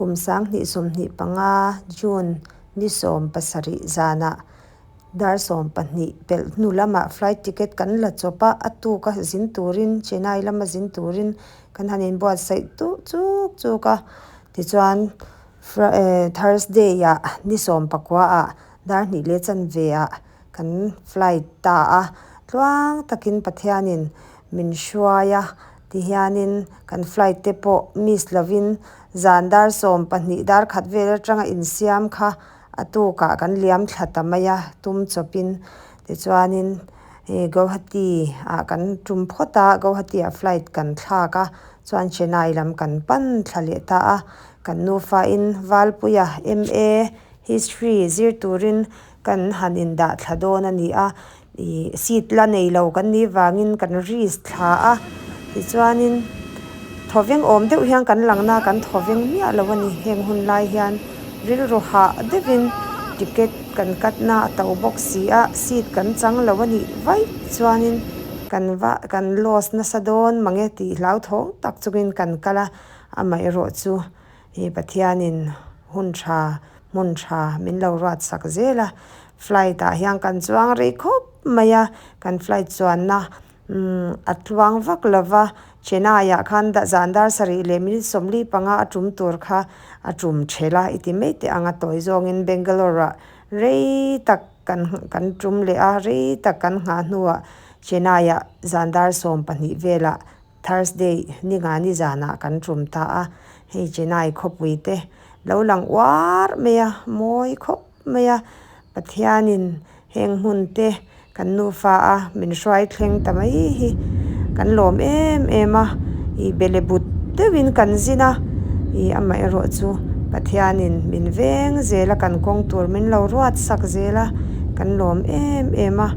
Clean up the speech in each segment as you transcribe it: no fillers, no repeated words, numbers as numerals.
Kum 2025 June ni 17 zanah dar 12 pelh hnu lamah flight ticket kan la chawp a, a tuk a zin turin Chennai lama zin turin kan han inbuatsaih duh chuk chuk a. Tichuan Thursday ah ni 19 ah dar hnih leh chanve ah kan flight ta a, tluang takin Pathianin min hruai a, tihianin kan flight te pawh miss lovin zan dar 12 dar khat vel atanga insiam kha a tukah kan liam thla ta mai a, tum chawpin tichuanin Guwahati ah kan tum phawt a, Guwahati ah flight kan thlak a, chuan Chennai lam kan pan thla leh ta a, kan nufa in Valpuia MA History zir turin kan han indah thla dawn a ni a, ih seat la nei lo kan nih vangin kan risk thla a, tichuanin thawveng awm deuh hian kan lang na kan thawveng miah lo a ni, heng hun lai hian rilru hah deuhin ticket kan cut na a to bawk si a, seat kan chang lo a nih vaih chuanin kan va kan loss nasa dawn mange tih hlauthawng tak chungin kan kal a, amaherawh chu. Hi Pathianin hun tha, hmun tha min lo ruat sak zel a, flight ah hian kan chuang rei khawp mai a, kan flight chuanna umm a tluang vak lo va, Chennai ah khan zan dar sarih leh minute 45 a tum tur kha a tum thelh a, i ti mai teh ang a tawi zawngin Bangalore ah rei tak kan kan tum leh a, rei tak kan nghah hnuah Chennai ah zan dar 12 velah Thursday ni nga ni zanah kan tum ta a, hei Chennai khawpui te lo lang uar mai a, mawi khawp mai a, Pathianin heng hmun te kan nufa a min hruai thleng ta mai hi kan lawm em em a, ih bele but deuhin kan zin a, ih amaherawh chu Pathianin min veng zel a, kan kawng tur min lo ruat sak zel a, kan lawm em em a,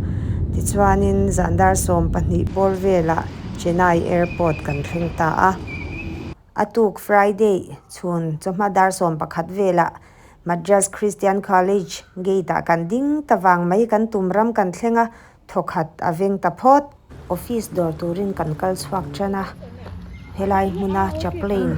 tichuanin zan dar 12 bawr velah. Chennai Airport kan thleng ta a. A tuk Friday chhun chawhma dar 11 velah Madras Christian College gate ah kan ding ta vang mai kan tum ram kan thleng a, thawkhat a veng ta phawt. Office dawr turin kan kal chhuak tan a, helai hmuna Chaplain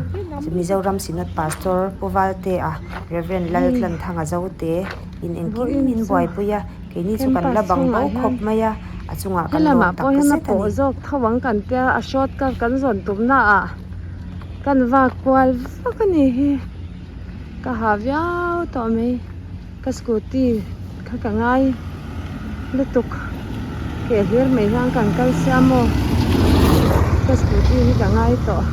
Mizoram Synod Pastor Pu Valtea Rev Laltlanthanga Zote in engkim min buaipui a. Keini chu kan la Campus bang bo chhungah hian khawp mai a, a chungah kan lawm helamah tak pawh hian a zet a pawh ni. zawk tho ang kan tia a shortcut kan zawn tumna ah kan vak kual vak a ni hi ka ha viau tawh mai ka scooty kha ka ngai lutuk ke hlir mai hian kan kal sia maw ka scooty hi ka ngai tawh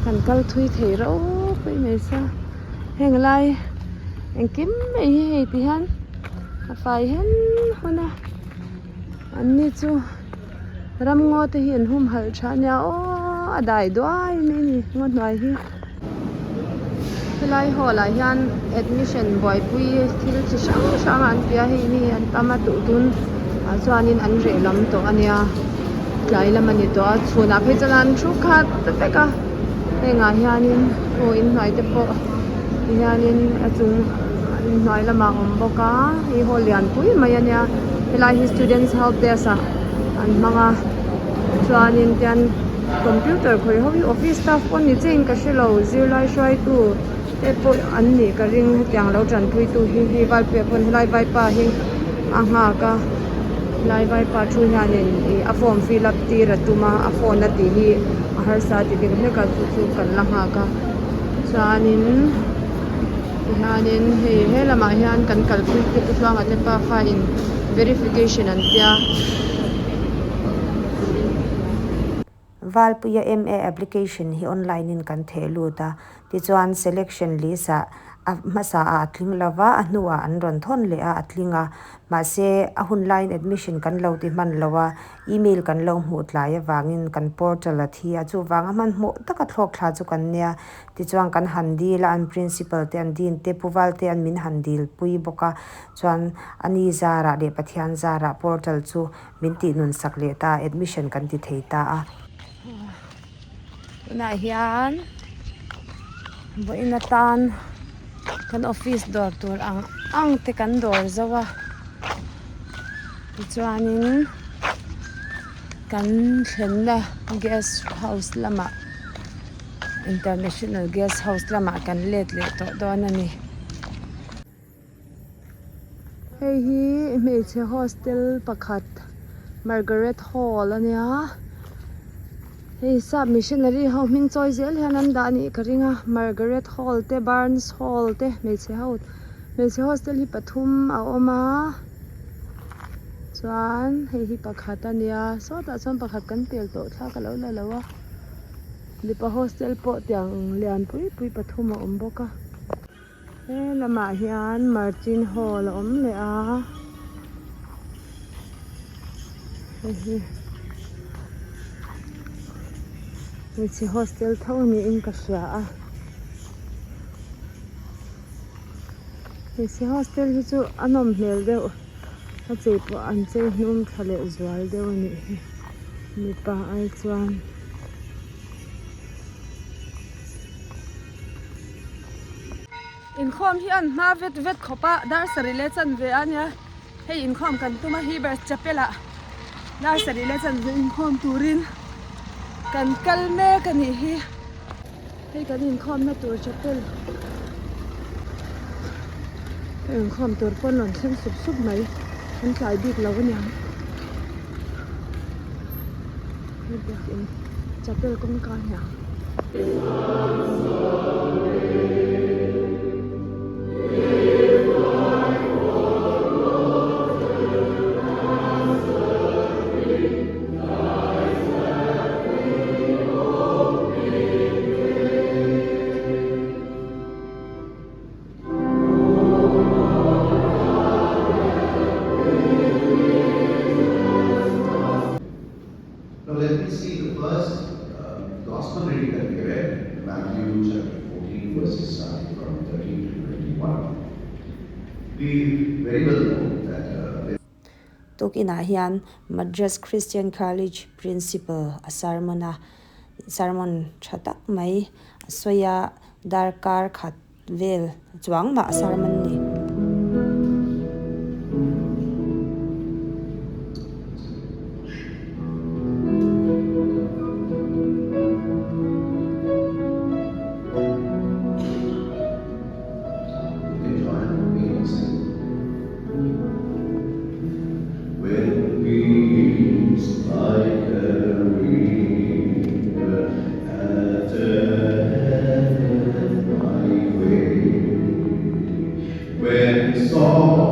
kan kal thui thei ropui mai sia heng lai engkim mai hi hei ti hian a fai hen hawn a an ni chu ramngaw te hi an humhalh tha ania aw a dai duai mai a ni ngaw hnuai hi helai hall ah hian admission buaipui thil chi hrang hrang an ti a hei mi an tam a duh dun ah chuanin an reh lam tawh ania tlai lam a ni tawh a chhunah phei chuan an thu khat vek a hengah hianin aw inhnuai te pawh tihianin a chung inhnuai lamah a awm bawk a hei hall lian pui mai ania helai hi students help desk ah an hmang a chuanin tian computer khawih ho hi office staff pawh ni chiahin ka hrelo zirlai hruaitu te pawh an nih ka ring hetiang lo tanpui tu hi hei valpuia pawn helai vaipa hi a nghak a helai vaipa thu hianin ih a form fill up tir a tum a a phone a tih hi a harsa a ti deuh hlek a chu chu kan la nghak a chuanin tihianin hei he lamah hian kan kalpui te pu tluanga te pafa in verification an tia. Valpuia MA application hi online in kan theh lut a, tichuan selection list ah a hmasa ah a tling lo va, a hnuah an rawn thawn leh a, a tling a. Mahse, a hun laiin admission kan lo ti hman lo a, email kan lo hmuh tlai avangin kan portal a thi a, chuvang a hmanhmawh taka thlawk thla chu kan nia. Tichuan kan han dil a, an principal te an dean te Pu Valte an min han dil pui bawk a, chuan a ni zarah leh Pathian zarah portal chu Min tih nun sak leh ta, admission kan ti thei ta a. Tunah hian vawiin atan kan office dawr tur ang ang te kan dawr zo a, tichuanin kan thlenna guest house lamah. International Guest House lamah kan let leh tawh dawn a ni. Hei hi hmeichhe hostel pakhat Margaret Hall a nia hei sap missionary ho hming chawi zel hian an dah a nih ka ring a Margaret Hall te Barnes Hall te hmeichhe ho hmeichhe hostel hi pathum a awm a chuan hei hi pakhat a nia sawtah chuan pakhat kan pel tawh thla ka lo la lo a mipa hostel pawh tiang lian pui pui pathum a awm bawk a. He lamah hian Martin Hall a awm leh a hei hi hmeichhe hostel tho niin ka hria a hmeichhe hostel hi chu a nawm hmel deuh a chei pawh an chei hnum tha leh zual deuh a nih hi mipa ai chuan. Inkhawm hi an hma vet vet khawp a dar sarih leh chanve a nia hei inkhawm kan tum a Heber chapel ah dar sarih leh chanve inkhawm turin kan kal mek a nih hi hei kan inkhawm na tur chapel hei inkhawm tur pawn rawn thleng sup sup mai an tlai bik lo aniang hei biakin chapel kawngka a ni ang. Now let me see the first gospel reading that we read, Matthew chapter 14, verses starting from 13 to 21. We very well know that uh, Tukinah hian Madras Christian College Principal a sermon a, sermon tha tak mai a sawi a, darkar khat vel chuang mah a sermon ni. You can join me in singing. When peace like a river attendeth my way, when sorrow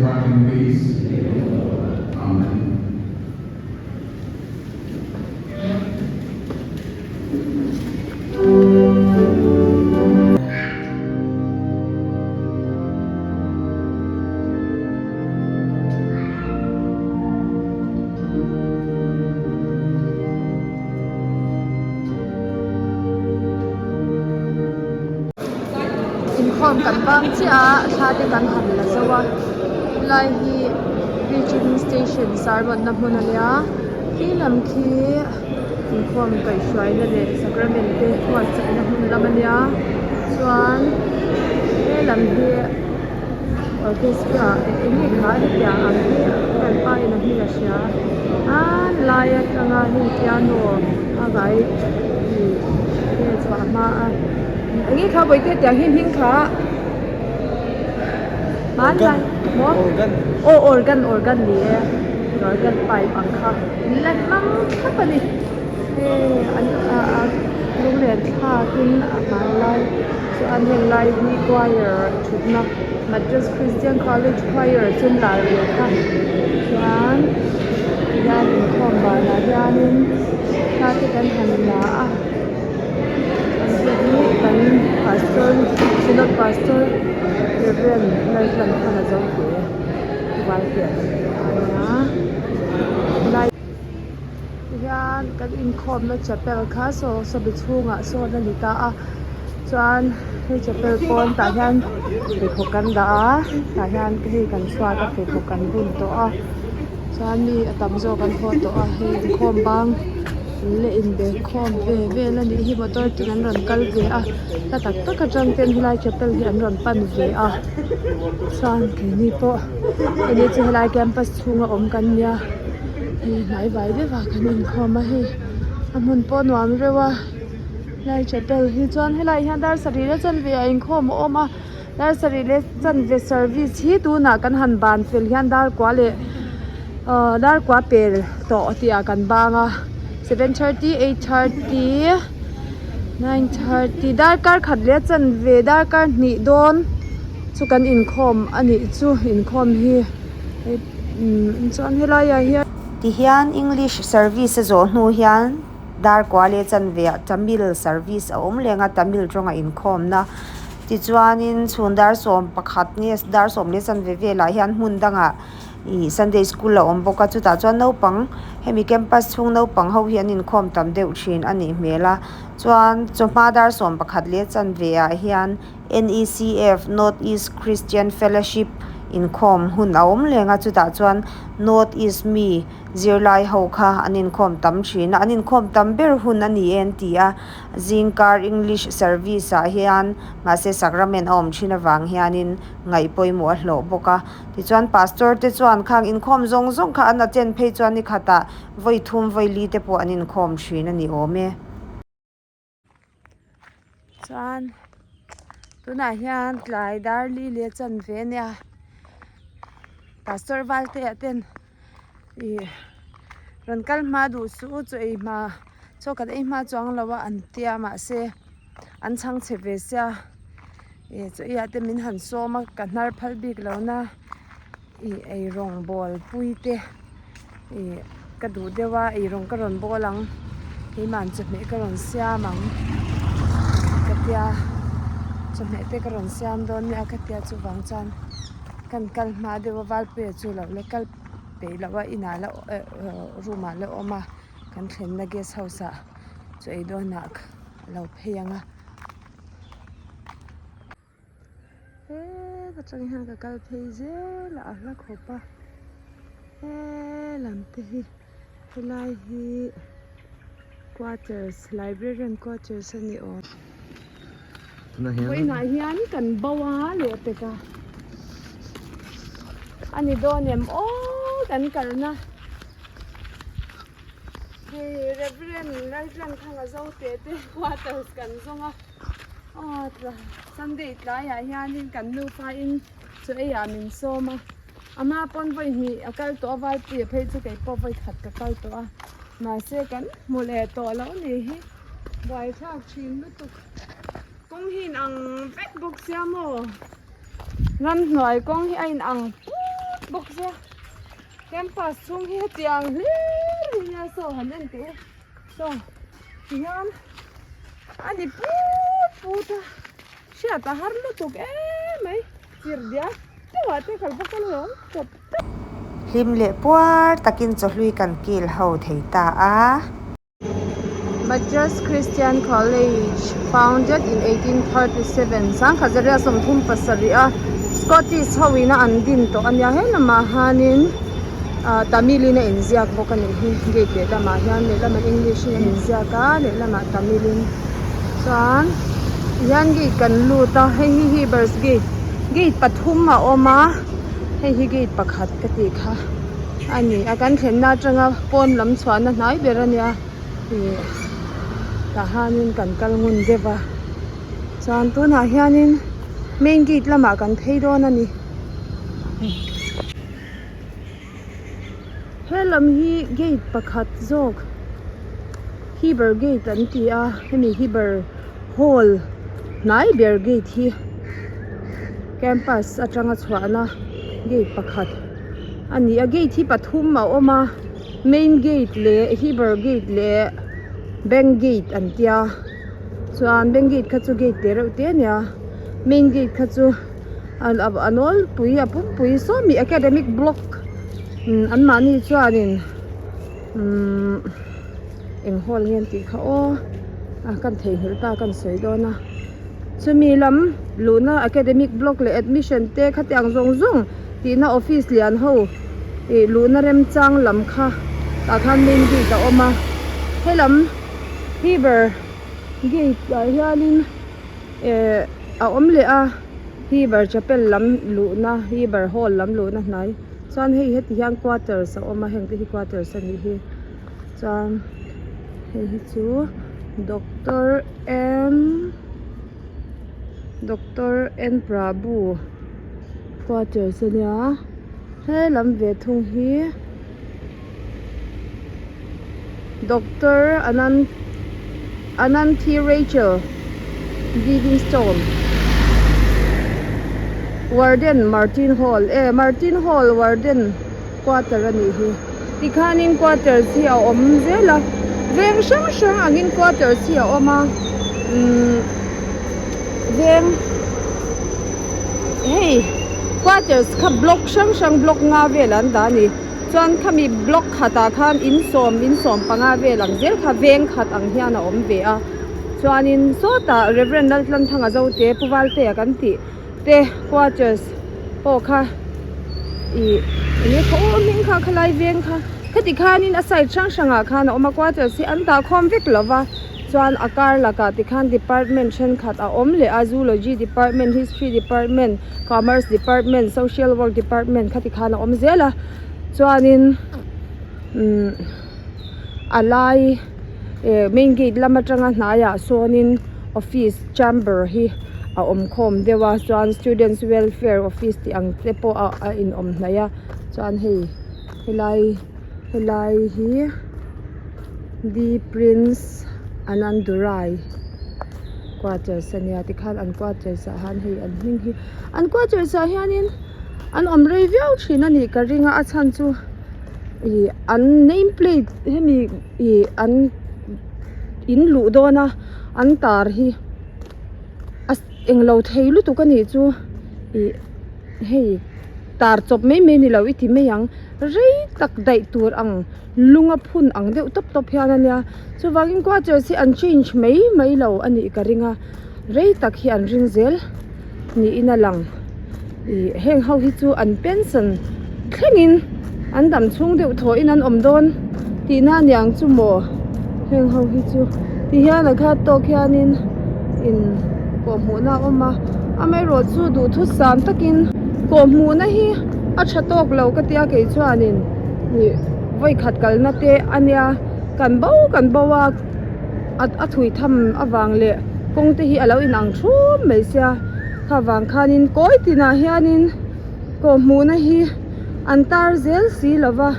depart in peace. Amen. Inkhawm kan bang chiah a thla te kan han la zo a helai hi preaching station sermon na hmun a nia khi lam khi inkhawm kaihhruaina leh sacrament te buatsaihna hmun lam a nia chuan he lam hi orchestra eng nge kha hetiang ang hi kan pa in a hming a hria a hmanlai atanga hei piano a vai ih nge chhuah hma a eng nge kha bawihte tiang hi hming kha hmanlai maw aw organ organ ni e organ pipe ang kha in la hmang thlap a ni hei an ah lunglen thlakin a hmanlai chuan heng lai hi choir thutna Madras Christian College Choir chu lar ve kha chuan tihian inkhawm banah hianin thla te kan han la a an te hi kan pastor synod pastor Reverend Laltlanthanga Zote Valte a ni a helai tihian kan inkhawmna chapel kha saw sawmi chhungah sawn a ni ta a chuan hei chapel pawn tah hian pheikhawk kan dah a tah hian hei kan chhuat a pheikhawk kan bun tawh a chuan mi a tam zawk an haw tawh a hei inkhawm bang an la inbe khawm ve vel a nih hi motor ten an rawn kal ve a hla tak tak atang ten helai chapel hi an rawn pan ve a chuan keini pawh keini chu helai campus chhunga awm kan nia hei hnai vai deuh ah kan inkhawm a hei a hmun pawh nuam reuh a helai chapel hi chuan helai hian dar sarih leh chanve ah inkhawm a awm a dar sarih leh chanve service hi tunah kan han ban fel hian dar kua leh ahh dar kua pel tawh tih ah kan bang a 7:30 8:30 9:30 darkar khat leh chanve darkar hnih dawn chu kan inkhawm a nih chu inkhawm hi. Chuan helai ah hian. Tihian English service a zawh hnu hian Darkua leh chanve ah Tamil service a awm leng a Tamil tawnga inkhawmna. Tichuanin chhun dar 11 nge dar 10 leh chanve velah hian hmun dangah ih Sunday school a awm bawk a chutah chuan naupang hemi campus chhung naupang ho hi an inkhawm tam deuh thin a nih hmel a. Chuan chawhma dar 11 leh chanve ah hian NECF, North East Christian Fellowship, inkhawm hun a awm leng a, chutah chuan North East mi zirlai ho kha an inkhawm tam thin a, an inkhawm tam ber hun a ni e an ti a, zingkar English service ah hian mahse sacrament a awm thin avang hianin ngaih pawimawh a hlawh bawk a, tichuan pastor te chuan khang inkhawm zawng zawng kha an attend phei chuan ni khatah vawi thum vawi li te pawh an inkhawm thin a ni awm e. Chuan tunah hian tlai dar li leh chanve a nia pastor valte ah ten ih rawn kal hma duh suh u chaw ei hma chaw kan ei hma chuang lo a an tia mahse an chhang chhe ve sia ih chaw ei ah te min han sawm a ka hnar phal bik lo na ih eirawng bawl pui te ih ka duh deuh a eirawng ka rawn bawl ang keimahni chawhmeh ka rawn siam ang ka tia chawhmeh te ka rawn siam dawn nia ka tia chuvang chuan kan kal hma deuh a valpuia chu lo la kal peih loh a inah la room ah la awm a kan thlenna guest house ah chaw ei dawnah a lo phei ang a. Heta tang hian ka kal phei zel a a hla khawp a helam te hi helai hi quarters librarian quarters a ni awm vawiinah hian kan bo a leh pek a a ni dawn em aw kan kalna hei reverend Laltlanthanga Zote te quarters kan zawng a. Aw Sunday tlaiah hianin kan nufa in chaw ei ah min sawm a a hma pawn vawi hnih a kal tawh a Valpuia phei chu kei pawh vawi khat ka kal tawh a mahse kan hmu leh tawh lo ni hi buaithlak thin lutuk kawng hi in ang vek bawk sia maw ramhnuai kawng hi a in ang put. bawk sia campus chhung hi hetiang hlir hi nia saw han en teh u saw tihian a ni put put a hriat a har lutuk em mai chirh diak deuh ah te kal vak alawm tawp tawp. Hlim leh puar takin chawhlui kan kil ho thei ta a. Madras Christian College, founded in 1837, sangkhat zaria 37 a Scottish ho ina an din tawh a nia he lamah hianin ah Tamil in a inziak bawk a nih hi gate lehlamah hian lehlamah English in a inziak a lehlamah Tamil in chuan tihian gate kan lut a hei hi Heber's gate gate pathum a awm a hei hi gate pakhat ka tih kha. A ni a kan thlenna atanga pawn lam chhuahna hnai ber a nia ih tah hianin kan kal ngun deuh a chuan tunah hianin main gate lamah kan phei dawn a ni he lam hi gate pakhat zawk Heber gate an ti a hemi Heber hall hnai ber gate hi campus atanga chhuahna gate pakhat. A ni a gate hi pathum a awm a main gate leh Heber gate leh bank gate an tia chuan bank gate kha chu gate te reuh te a nia main gate kha chu a nawlpui a pumpui sawmi academic block an mahni chuanin umm eng hall nge an tih kha aw a kan theihnghilh ta kan sawi dawn a chumi lam luhna academic block leh admission te khatiang zawng zawng. Tihna office lian ho ih luhna remchang lam kha tah khan main gate a awm a helam Heber gate ah hianin eh a awm leh a Heber chapel lam luhna Heber hall lam luhna hnai chuan hei heti hian quarters a awm a heng te hi quarters a nih hi chuan hei hi chu doctor M doctor N Prabhu. Quarters a nia he lam ve thung hi doctor Anand Ananthi Rachel Livingstone warden Martin hall e Martin hall warden quarter a nih hi tikhanin quarters hi a awm zel a veng hrang hrang angin quarters hi a awm a umm veng. Hei quarters kha block hrang hrang block nga vel an dah a ni chuan khami block khatah khan in sawm in sawm panga vel ang zel kha veng khat ang hian a awm ve a chuanin sawtah Reverend Laltlanthanga Zote Pu Valtea kan tih te quarters pawh kha ih eng nge khaw hming kha khalai veng kha khati khanin a side hrang hrangah khan a awm a quarters hi an dah khawm vek lo va. Chuan a kar lakah tikhan department thenkhat a awm leh a, Zoology department, History department, Commerce department, Social work department kha tikhan a awm zel a. Chuanin umm a lai eh main gate lam atanga hnaiah sawnin office chamber hi a awm khawm deuh a, chuan students welfare office tih ang te pawh a a inawm hnaih a, chuan hei helai helai hi. The Prince Anandurai quarters a nia tikhan an quarters ah hian hei an hming hi an quarters ah hianin an awm rei viau thin a nih ka ring a a chhan chu ih an name plate hemi ih an in luh dawn a an tar hi a englo thei lutuk a nih chu ih hei tar chawp mai mai ni lo i ti mai ang rei tak daih tur ang. Lung a phun ang deuh tawp tawp hian a nia chuvangin quarters hi an change mai mai lo a nih ka ring a rei tak hi an ring zel niin a lang ih heng ho hi chu an pension thlengin an dam chhung deuh thaw in an awm dawn tihna a niang chu maw heng ho hi chu ti hian a khat tawk hianin in kawhhmuhna a awm a amaherawh chu duhthusam takin kawhhmuhna hi a tha tawk lo ka tia kei chuanin. Ih vawi khat kalna te a nia kan bo kan bo a a thui tham avang leh kawng te hi a lo inang thum mai sia kha vang khanin kawi tinah hianin kawhhmuhna hi an tar zel si lo va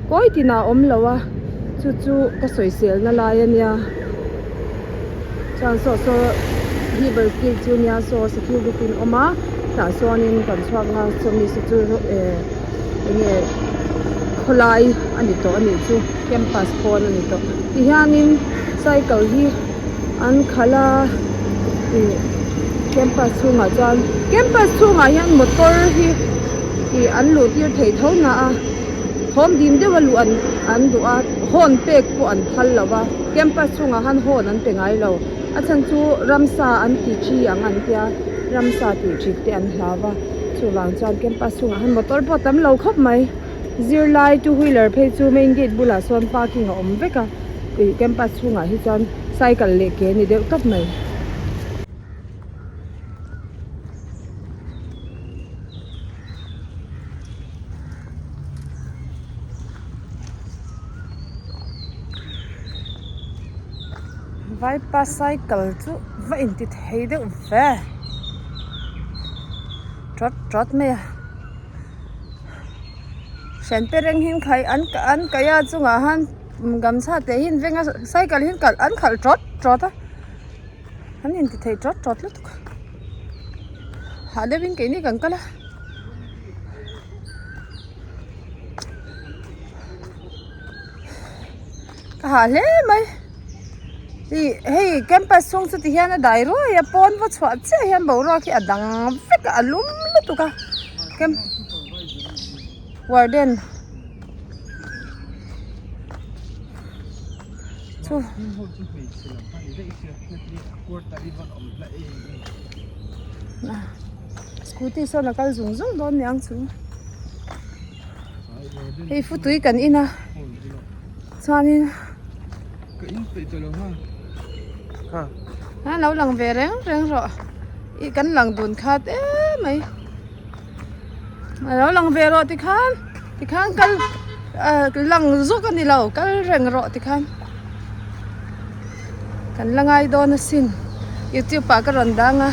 kawi tinah a awm lo a chu chu ka sawiselna lai a nia chuan saw saw hi ber gate chu nia saw security an awm a tah sawnin kan chhuak nghal sawmi saw chu eh. Enge khawlai a ni tawh a nih chu campus pawn a ni tawh tihianin cycle hi an khalh a ih campus chhungah chuan campus chhungah hian motor hi ih an luh tir theih tho na a thawm dim deuh a luh an an duh a horn pek pawh an phal lo va campus chhungah khan horn an pe ngai lo a chhan chu ramsa an ti chi ang an tia ramsa tih ṭhit te an hlau va. Chuvang chuan campus chhungah hian motor pawh a tam lo khawp mai zirlai two wheeler phei chu main gate bulah sawn parking a awm vek a ih campus chhungah hi chuan cycle leh ke a ni deuh tawp mai. Vaipa cycle chu va inti thei deuh ve tawt tawt mai a hran te reng hi khai an an kaih a chungah han gamchha teh hi an veng a cycle hi an khalh tawt tawt a an inti thei tawt tawt lutuk a hah deuhin keini kan kal a. Ka hah hle mai ih hei campus chhung chu ti hian a dai ruai a pawn va chhuah chiah hian boruak hi a dang vek a a lum lutuk a camp warden chu scooty sawn a kal zung zung dawn niang chu. Hei futui kan in a chuanin a lo lang ve reng reng rawh ih kan lang dun khat em mai a lo lang ve rawh tikhan tikhan kal ah lang zawk a ni lo kal reng rawh tikhan kan la ngai dawn asin youtube ah ka rawn dang a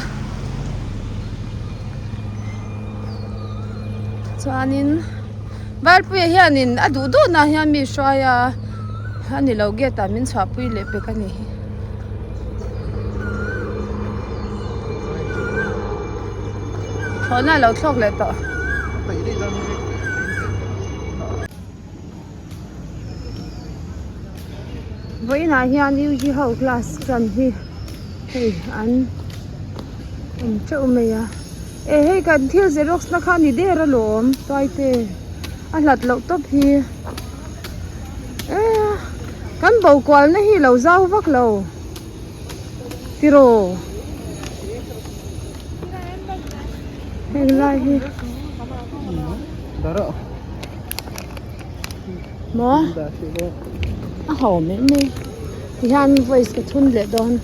chuanin Valpuia hianin a duh duh na hian mi hruai a a ni lo gate ah min chhuahpui leh pek a ni hi. Thlawhna a lo thlawk leh tawh. Vawiinah hian UG ho class tan hi hei an awm teuh mai a eh hei kan thil xerox na kha a ni der alawm tuaite a hlat loh tawp hi eh kan bo kual na hi lo zau vak lo tiraw heng lai hi. Maw a ho mai mai tihian voice ka thun leh dawn.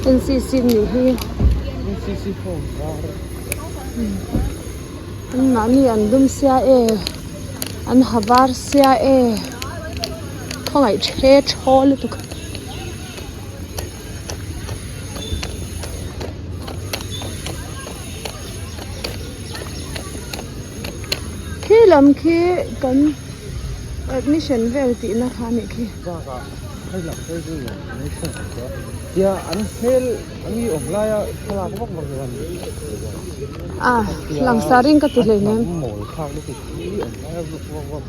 NCC nih hi an mahni an dum sia e an ha var sia e khawngaih the thaw lutuk. Khi lam khi kan admission vel tihna kha a nih khi. Bakah hei lam phei chu nuam an ei thung ang chuan tia an hmel an i awm laia thlalak vak vak chuan A langsar in ka ti hleinem. Mawl thlak lutuk hi awm laia vak vak vak.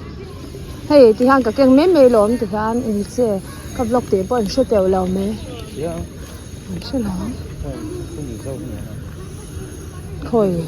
Hei tihian ka keng mai mai lawm tihian in che ka vlog tih pawh an hre teuh lo mai. An hre lo ang. Khawi.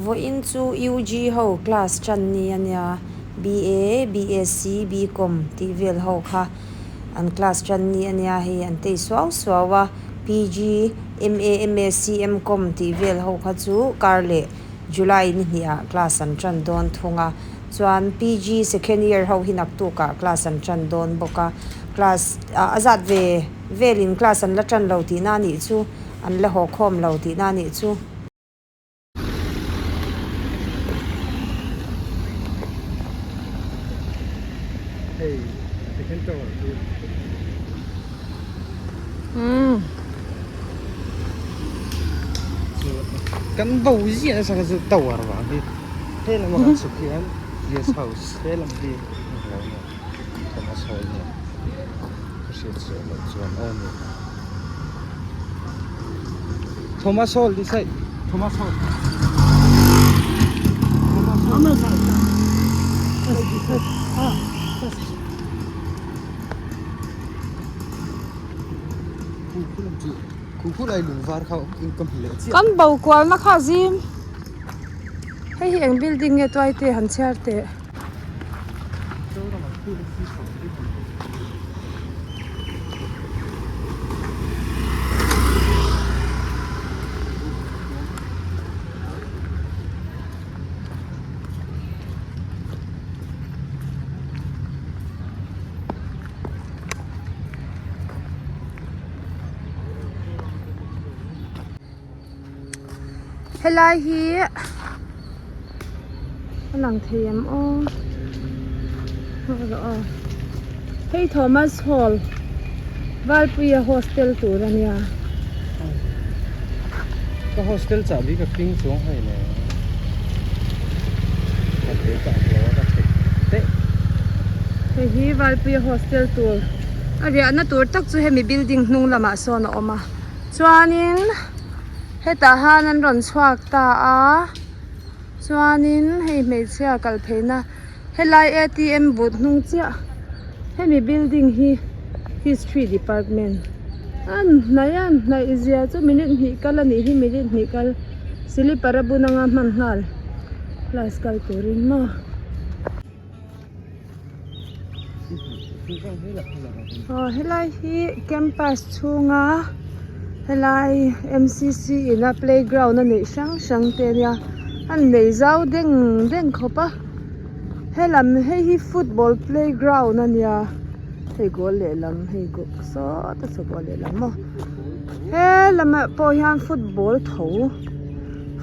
Vawiin chu UG ho class tan ni a nia, BA, BSc, BCom tih vel ho kha an class tan ni a nia hei an tei suau suau a, PG MA, MSc, MCom tih vel ho kha chu kar leh July ni hnih ah class an tan dawn thung a chuan PG second year ho hi naktuk ah class an tan dawn bawk a class ah a zat ve vel in class an la tan lo tihna a nih chu an la haw khawm lo tihna a nih chu. Hei second tower chu. Umm. Kan bo ziah nasa kha chu tower vang hi he lama kan chhuk hian guest house he lam hi englo nge Thomas hall nge ka hriat chiah loh chuan aw ni Thomas hall this side Thomas hall Thomas hall Kan bo kualna kha zim hei hi eng building nge tuai te han chhiar teh. Helai hi a lang thei em aw aw hei Thomas Hall Valpuia hostel tur a nia. Ka hostel chahbi ka keng chuang hei le ka te ka ak lo a ka theih teh. Hei hi Valpuia hostel tur a riahna tur tak chu hemi building hnung lamah sawn a awm a chuanin hetah han an rawn chhuak ta a chuanin hei hmeichhia kal pheina helai A_T_M but hnung chiah hemi building hi history department a hnaih a hnaih zia chu minute hnih kal a nih hi minute hnih kal slipper a bun anga hman nghal class kal turin maw. Aw helai hi campus chhunga helai M_C_C in a playground a neih hrang hrang te a nia a nei zau deng deng khawp a helam hei hi football playground a nia hei goal lehlam hei sawta saw goal lehlam maw helamah pawh hian football tho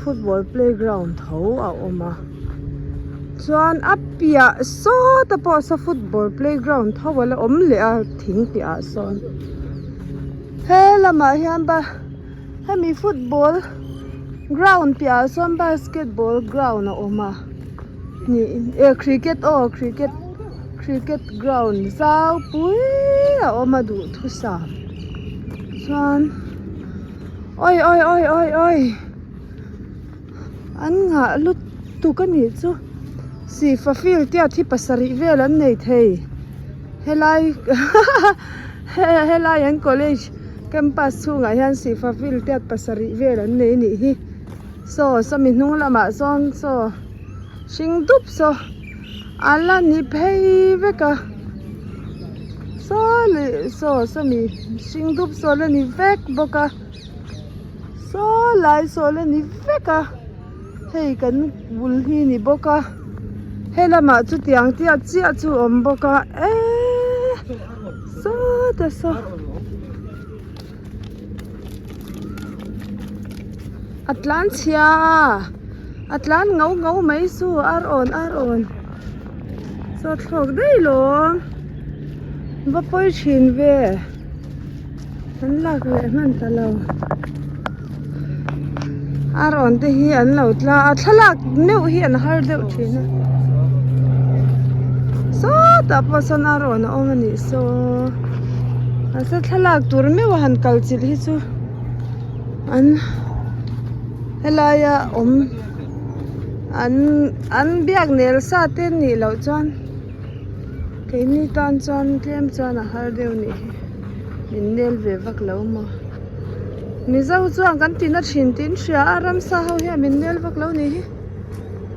football playground tho a awm a. Chuan a piah sawta pawh saw football playground tho a la awm leh a thing piahah sawn he lamah hian ba hemi football ground piahah sawn basketball ground a awm a niin eh cricket aw cricket cricket ground zau pui a awm a duhthusam chuan awi awi awi awi awi. An nghah lutuk a nih chu sihfa field tiat hi pasarih vel an nei thei helai helai an college campus chhungah hian sihfa field tiat pasarih vel an nei a nih hi saw sawmi hnung lamah sawn saw hring dup saw a la ni phei vek a saw leh saw sawmi hring dup saw a la ni vek bawk a. Saw lai sawl a ni vek a hei kan bul hi ni bawk a he lamah chu tiang tiat chiah chu a awm bawk a eee sawta saw a tlan chhia a tlan ngau ngau mai chu ar awn ar awn saw thlawk daih lawm va pawi thin ve. An lak leh hman ta lo a rawn te hi an lo tla a thlalak meuh hi an har deuh thin a sawtah pawh sawn a rawn a awm a nih saw mahse thlalak tur meuh a han kal chilh hi chu an helaia awm an an biak nel sa te nih loh chuan. Keini tan chuan tlem chuan a har deuh nih hi min nel ve vak lo maw Mizo chuan kan ti na thin tih in hria a ramsa ho hian min nel vak lo nih hi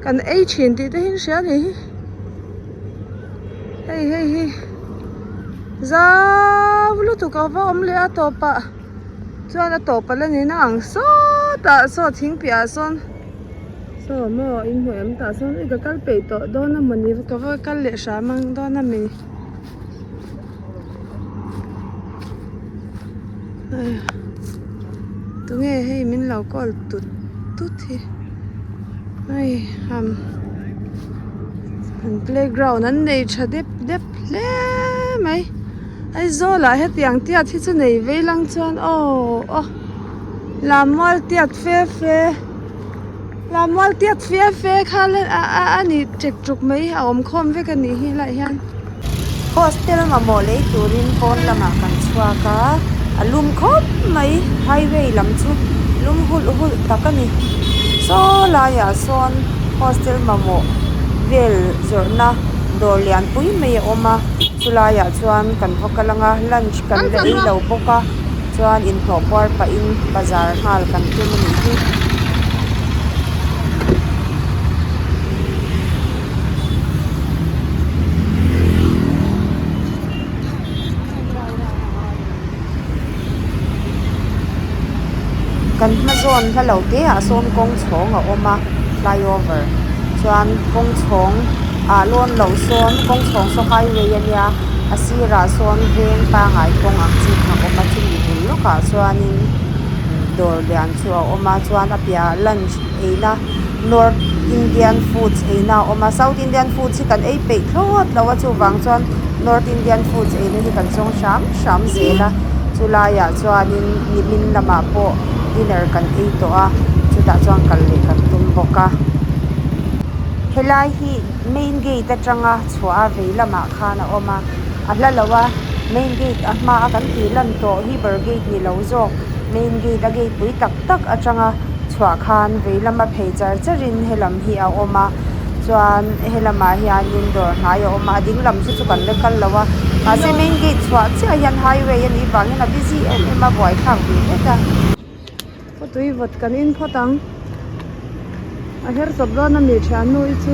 kan ei thin tih te hi in hria nih hi hei hei hi zau lutuk a va awm leh a tawpah. Chuan a tawp a la ni na ang sawtah saw thing piahah sawn saw maw in hmu em tah sawn ui ka kal peih tawh dawn a mawni ka va kal leh hram ang dawn a mi tunge hei min lo call tut tut hi hei ham an playground an nei tha dep dep hle mai. Aizawl ah hetiang tiat hi chu nei vei lang chuan aw aw lammual tiat fe fe lammual tiat fe fe kha a a a ni ṭek ṭuk mai a awm khawm vek a nih hi helaiah hian. Hostel mamawh lei turin pawn lamah kan chhuak a, a lum khawp mai highway lam chu lum hulh hulh tak a ni. Saw laiah sawn hostel mamawh vel zawrhna dawr lianpui mai a awm a. Chulaiah chuan kan va kal ang a, lunch kan la ei lo bawk a, chuan inhlawh puar pahin bazar nghal kan tum a nih hi. Kan hma zawn hla lo te ah sawn kawng chhawng a awm a flyover chuan kawng chhawng ah lawn loh sawn kawng chhawng saw highway a nia a sirah sawn veng pangai kawng ang chi kha a awm a chumi bul lawkah chuanin dawr lian chu a awm a chuan a piahah lunch eina north indian foods eina a awm a south indian foods hi kan ei peih thlawt lo a chuvang chuan north indian foods eina hi kan zawng hram hram zel a chulaiah chuanin nimin lamah pawh dinner kan ei tawh a chutah chuan kal leh kan tum bawk a helai hi main gate atanga chhuah a vei lamah khan a awm a a hla lo a main gate a hma a kan tih lan tawh hi ber gate ni lo zawk main gate a gate pui tak tak atanga chhuah khan vei lama phei char char in helam hi a awm a chuan helamah hianin dawr hnai a awm a a ding lam chu chu kan la kal lo a mahse main gate chhuah chiah hian highway a nih vangin a busy em em a buaithlak ve hlek a. Khawtui vawt kan in phawt ang a her chawp dawn a mi thiannu hi chu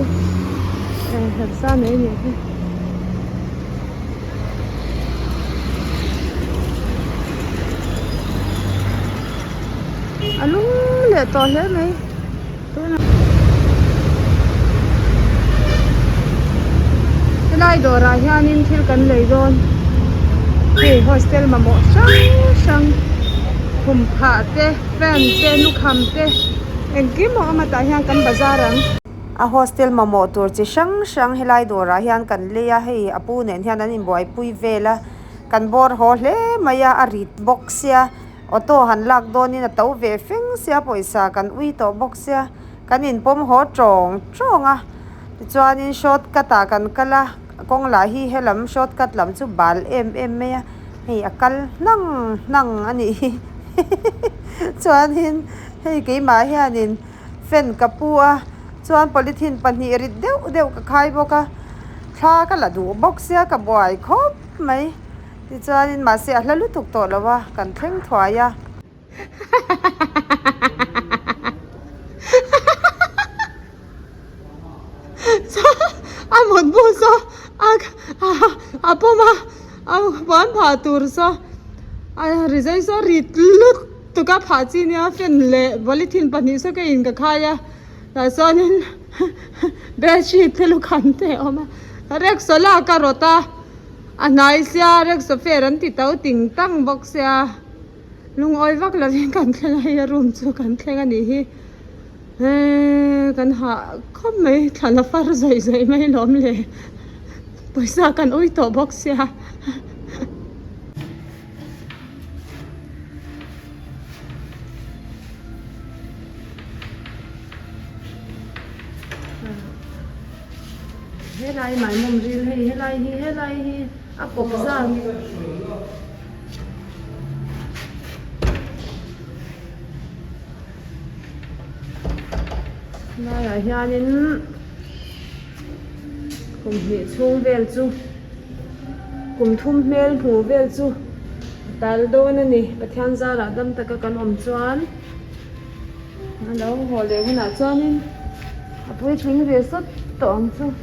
eh her sa nei nih hi. A lum leh tawh hle mai tunah helai dawrah hianin thil kan lei dawn hei hostel mamawh hrang hrang khum phah te fan te lukham te engkim a awm a tah hian kan bazar ang. A hostel mamawh tur chi hrang hrang helai dawrah hian kan lei a hei a pu nen hian an inbuaipui vel a kan bawr haw hle mai a a rit bawk sia. Auto han lak dawnin a to ve feng sia pawisa kan ui tawh bawk sia kan inpawm haw tawng tawng a tichuanin short cut ah kan kal a kawng lah hi helam short cut lam chu bal em em mai a hei a kal hnang hnang a nih hi chuanin hei keimah hianin fan ka pu a chuan polythene pahnih rit deuh deuh ka khai bawk a thla ka la duh bawk sia ka buai khawp mai. Tichuanin mahse a hla lutuk tawh lo a, kan thleng thuai a. A mutbu saw a pawm a, a puan phah tur saw a rizai saw rit lutuk a phah chi nia fan leh polythene pahnih saw ka in ka khai a tah chuanin bedsheet te lukham te a awm a rickshaw lak a rawt a. A hnai sia rickshaw fare an ti to ting tang bawk sia lungawi vak lovin kan thleng a hei a room chu kan thleng a nih hi eee kan hah khawp mai thlan a far zawih zawih mai lawm le pawisa kan ui tawh bawk sia. Helai maimawm ril hei helai hi helai hi a kawp zan helaiah hianin kum hnih chhung vel chu kum thum hmel hmuh vel chu a tal dawn a ni Pathian zarah dam taka kan awm chuan. A lo haw leh hunah chuanin a puitling ve sawt tawh ang chu.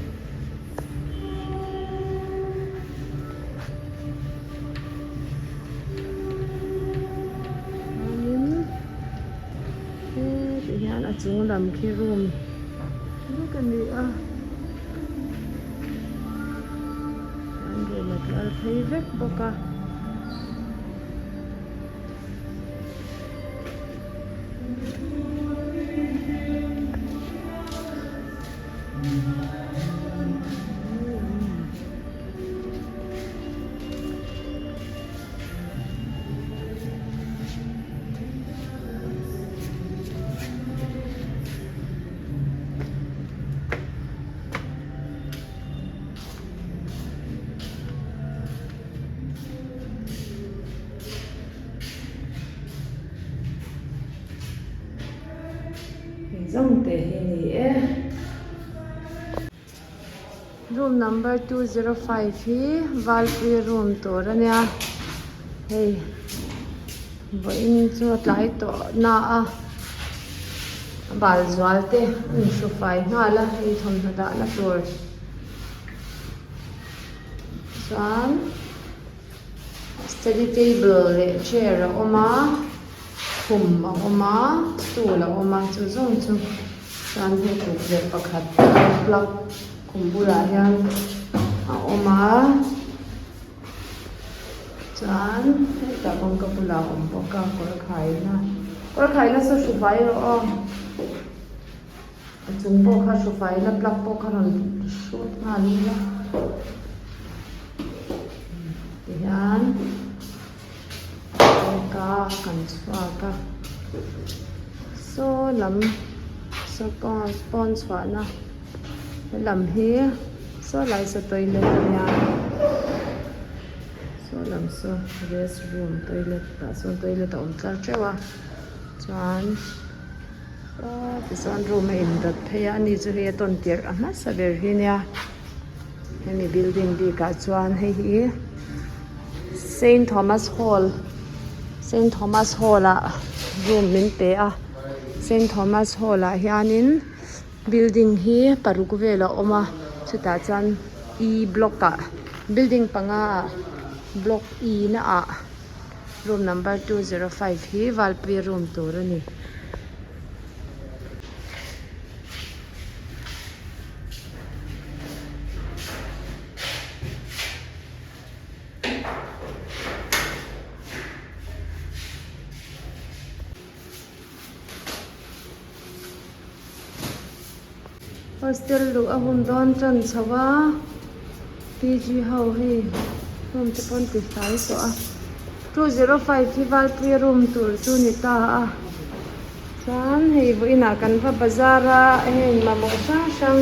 Tihian a chung lam khi room vek a ni a an room a tlar phei vek bawk a. Hei zawng te hi a ni e. Room number 205 hi Valpui room tur a nia hei vawiin chu a tlai tawh na a a bal zual te a inhru fai nghal a hei thawmhnaw dahna tur chuan study table leh chair a awm a khum a awm a stool a awm a chu zawng chu chuan hei tukverh pakhat plug khum bulah hian a awm a chuan hetah kawngka bulah a awm bawk a kawr khaina kawr khaina saw hru fai rawh aw a chung pawh kha hru faina plug pawh kha rawn hrut nghal ila tihian. Kawngka kan chhuak a saw lam saw pawn chhuahna helam hi saw lai saw toilet a nia saw lam saw rest room toilet tah sawn toilet a awm tlar teuh a chuan saw tichuan room a indawt phei a ani chu hei a tawn tirh a hmasa ber hi nia. Hemi building bikah chuan hei hi Saint Thomas Hall Saint Thomas Hall ah room min pe a Saint Thomas Hall ah hianin building hi paruk vel a awm a chutah chuan E block ah building panga ah block E na ah room number 205 hi Valpui room tur a ni. Hostel luh a hun dawn tan chho a PG ho hei room te pawh an ti hlai tawh a 205 hi Valpuia room tur chu ni ta a. Chuan hei vawiinah kan va bazar a heng mamawh hrang hrang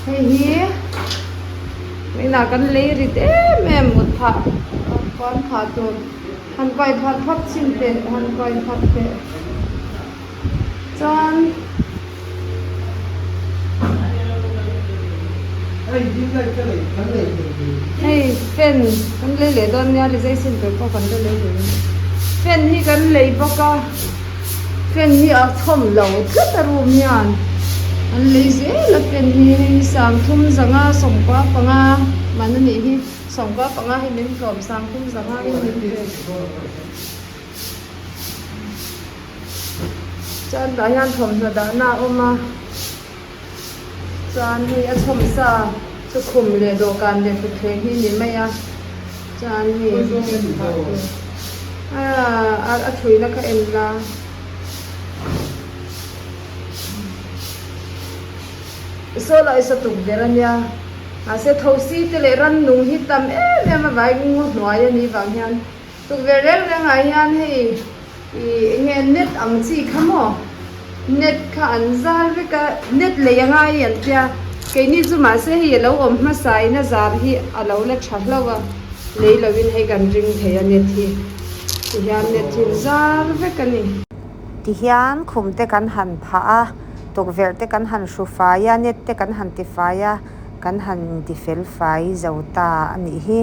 hei hi vawiinah kan lei rit em em mut phah puan phah tur han kuai pharh phawt chhin teh han kuai pharh teh chuan hei fan kan lei leh dawn nia rizai sin tur pawh kan la lei leh dawn fan hi kan lei bawk a fan hi a chhawm lo tlat a room hian an lei zel a fan hi hei sangthum zanga sawmkua panga man a nih hi sawmkua panga hi min tlawm sangthum zanga hi min pe. Chuan tah hian thawmhnaw dahna a awm a chuan hei a chhawm sa chu khum leh dawhkan leh thutthleng hi a ni mai a chuan hei aaa a thuina kha en la saw lai saw tukverh a nia mahse thosi te leh rannung hi tam em em a vai ngaw hnuai a nih vang hian. Tukverh reng reng ah hian hei ih eng nge net ang chi kha maw net kha an zar vek a net lei a ngai an tia keini chu mahse hei a lo awm hmasa in a zar hi a lo la tha hlauh a lei lo in hei kan ring thei a net hi tihian net hi an zar vek a ni. Tihian khum te kan han phah a tukverh te kan han hru fai a net te kan han ti fai a kan han ti fel fai zo ta a nih hi.